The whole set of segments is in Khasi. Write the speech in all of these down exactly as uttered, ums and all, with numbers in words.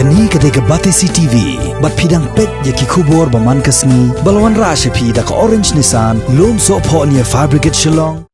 Kane ka dei ka Batesi T V, bad phi dang peit ïa ki khubor ba man ka sngi, ba la wanrah sha phi da ka Orange Nissan, Lumsohphoh near Fire Brigade Shillong.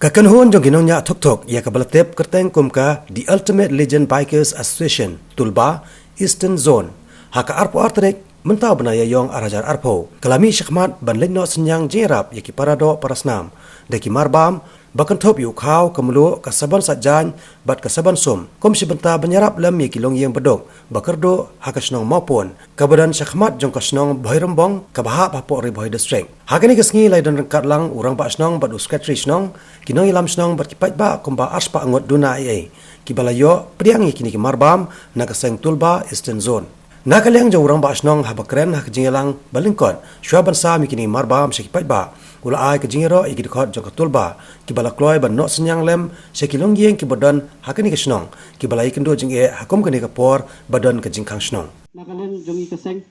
Ka kynhun jong ki nongñiah thok thok ïa kaba la tip kyrteng kum ka The Ultimate Legend Bikers Association, Tulba, Eastern Zone, ha ka arphew ar tarik mynta u bnai Ïaïong ar hajar arphew, ka la mih shakhmat ban leit noh synñiang jingïarap ïa ki para doh para snam da ki marbam ba kynthup ïa u khaw, ka mluh, ka sabon sait jaiñ bad ka sabon sum, kum shi bynta ban ïarap lem ïa ki longïing baduk ba kyrduh ha ka shnong Mawpun, kaba don shakhmat jong ka shnong Bhoirymbong, kaba hap hapoh Ri Bhoi District. Ha kane ka sngi la ïadon ryngkat lang u rangbah shnong bad u secretary shnong, ki nongïalam shnong bad ki paidbah kumba arspah ngut duna ei ei, kiba la ïoh pdiang ïa kine ki marbam na ka seng Tulba, Eastern Zone. Na ka liang jong u rangbah shnong, haba kren ha ka jingïalang ba lyngkot shuwa ban sam ïa kine ki marbam sha ki paidbah, u la ai ka jingïaroh ïa ki dkhot jong ka Tulba kiba la kloi ban noh synñiang lem sha ki longïing kiba don ha kane ka shnong, kiba la ïakynduh jingeh ha kum kane ka por ba don ka jingkhang shnong. Na ka liang jong ngi ka seng,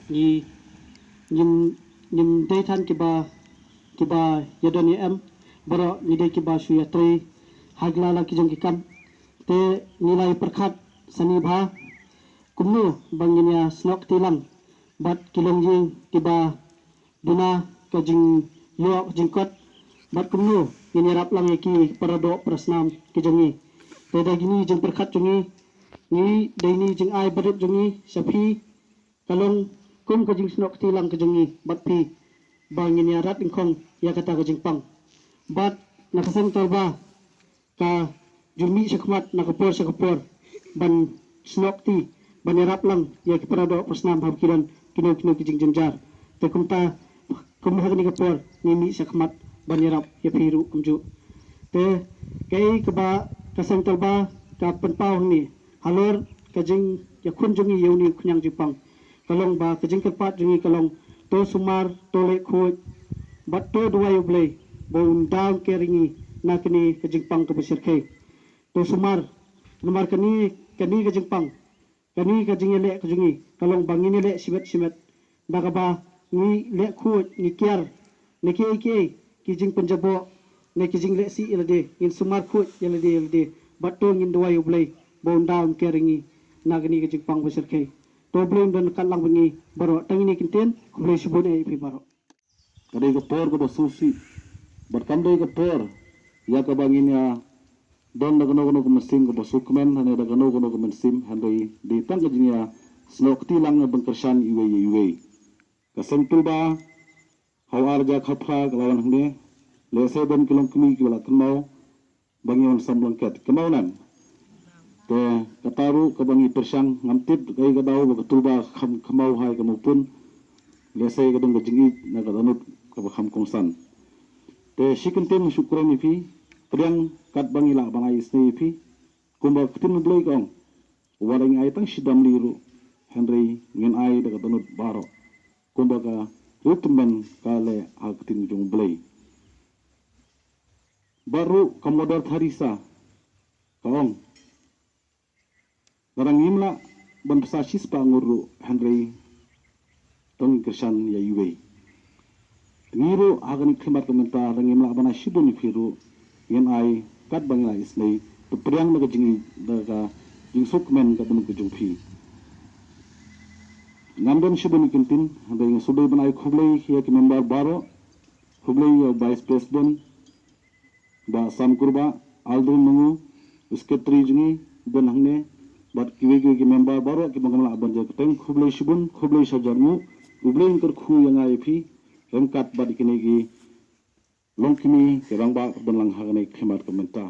ngi, ngim, ngim dei than kiba, kiba ïadon ïa em, baroh ngi dei kiba shu ïatrei ha la ki jong ki kam. Te ngi la ïa pyrkhat sani bha kumno ba ngin ïa snoh kti lang bad ki longïing kiba duna ka jingïoh ka jingkot, bad kumno ngin ïarap lang ïa ki para doh para snam ki jong ngi. Te da kine ki jingpyrkhat jong ngi, ngi da kine ki jingai barit jong ngi sha phi, ka long kum ka jingsnoh kti lang ka jong ngi bad phi, ba ngin ïa rat nyngkong ïa kata ka jingpang. Bad na ka seng Tulba, ka ju mih shakhmat na ka por sha ka por ban snoh kti, ban ïarap lang ïa ki para doh para snam haba ki don kino kino ki jingjynjar. Te kumta, kum ha kane ka por ngi mih shakhmat ban ïarap ïa phi ruh kumjuh. Te kaei kaba ka seng Tulba ka pynpaw hangne halor ka jingïakhun jong ngi ïa une u khñiang jingpang, ka long ba ka jingkyrpad jong ngi ka long, to sumar, to leh khuid bad to duwai U Blei ba un da un ker ïa ngi na kane ka jingpang kaba shyrkhei. To sumar, namar kane, kane ka jingpang, kane ka jingïaleh ka jong ngi ka long ba ngin ïaleh shimet shimet, da kaba ngi leh khuid, ngi kiar na kiei kiei ki jingpynjaboh ne ki jingleh sih ïa lade, ngin sumar khuid ïa lade ïa lade, bad to ngin duwai U Blei ba un da un ker ïa ngi na kane ka jingpang ba shyrkhei. To U Blei un don ryngkat lang bad ngi baroh. Tang ine i kyntien, khublei shibun ïa phi baroh. Ka dei ka por kaba sngewsih bad kam dei ka por ïa kaba ngin ïa don da kano kano ka mynsiem kaba sngewkmen, hynrei da kano kano ka mynsiem, hynrei dei tang ka jingïasnoh kti lang ban kyrshan iwei ïa iwei. Ka seng Tulba ha u ar hajar khatphra ka la wan hangne, lehse don ki longkmie kiba la kynmaw ba ngi wan sam blanket, kynmaw ne em? Te kata ruh kaba ngi pyrshang, ngam tip kaei ka daw ba ka Tulba kham kynmaw ha ka Mawpun, lehse ka don ka jingïeit na ka dohnud kaba kham kongsan. Te shi kyntien nga shu kren ïa phi, pdiang katba ngi lah ban ai isynei ïa phi, kumba ka ktien U Blei ka ong, wat la ngi ai tang shi damli ruh, hynrei ngin ai da ka dohnud baroh, kumba ka riewtymmen ka leh ha ka ktien jong U Blei. Bad ruh ka Mother Teresa ka ong, lada ngim lah ban bsa shispah ngut ruh, hynrei to ngin kyrshan ïa iwei. Te ngi ruh ha kane ka khmat ka mynta, lada ngim lah ban ai shibun ïa phi ruh, ngin ai katba ngi lah isynei, to pdiang da ka jing, da ka jingsngewkmen ka dohnud ka jong phi. Ngam don shibun ki kyntien, hynrei nga sngewdei ban ai khublei ïa ki member baroh, khublei ïa u Vice President Bah Sam Kurbah, Aldrin Nongo, u Secretary jong ngi, don hangne, bad kiwei kiwei ki member baroh kiba ngam lah ban jia kyrteng, khublei shibun, khublei shihajar nguh, U Blei un kyrkhu ïa nga ïa phi ryngkat bad ïa kine ki longkmie, ki rangbah kiba don lang ha kane ka khmat ka mynta.